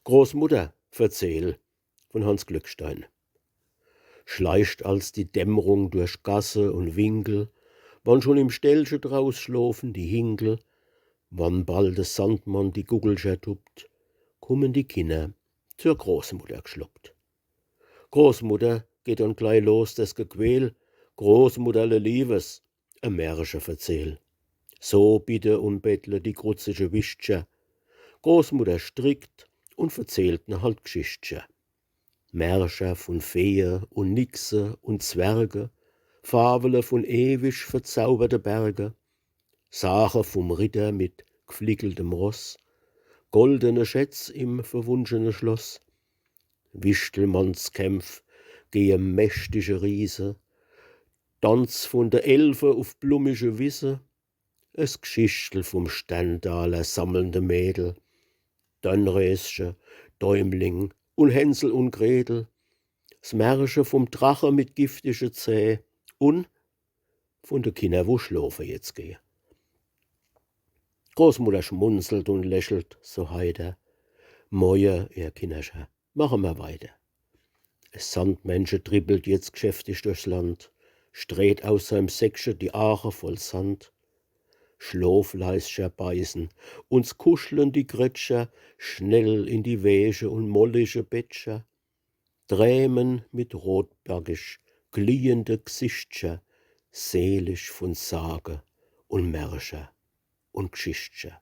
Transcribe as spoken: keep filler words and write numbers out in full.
Großmutter, verzehl, von Hanns Glückstein. Schleicht als die Dämmrung durch Gasse und Winkel, wann schon im Ställche draus schlofen die Hinkel, wann bald de Sandmann die Guckelcher tuppt, kummen die Kinner zur Großmutter gschloppt. Großmutter, geht dann glei los des Gequäl, Großmutterle Liewes, e Märche verzehl. So bitte und bettle die krutzige Wichtcher. Großmutter strickt und verzehlt ne halt Gschichtcher. Märcher von Fee'e und Nixe und Zwerge, Fawele von ewig verzauberte Berge, Sage vom Ritter mit gflickeltem Ross, goldene Schätz im verwunschene Schloss, Wichtelmannskämpf gehe mächtige Riese, Tanz von de Elfe uf blummige Wisse, es Gschichtel vom Sterndaler sammelnde Mädel, Dornrösche, Däumling und Hänsel und Gretel, s Märche vom Drache mit giftige Zäh und von de Kinner, wo schlofe jetzt gehe. Großmutter schmunzelt und lächelt so heiter. Moje, ihr Kinnercher, mache mer weiter. Es Sandmännche trippelt jetzt gschäftig durchs Land, streht aus seim Säckche die Aache voll Sand. Schlofleischer beißen und s kuscheln die Krätcher schnell in die weche und mollige Bettcher, trämen mit rotbackisch gliehende Gsichtcher, selig von Sage und Märcher und Gschichtcher.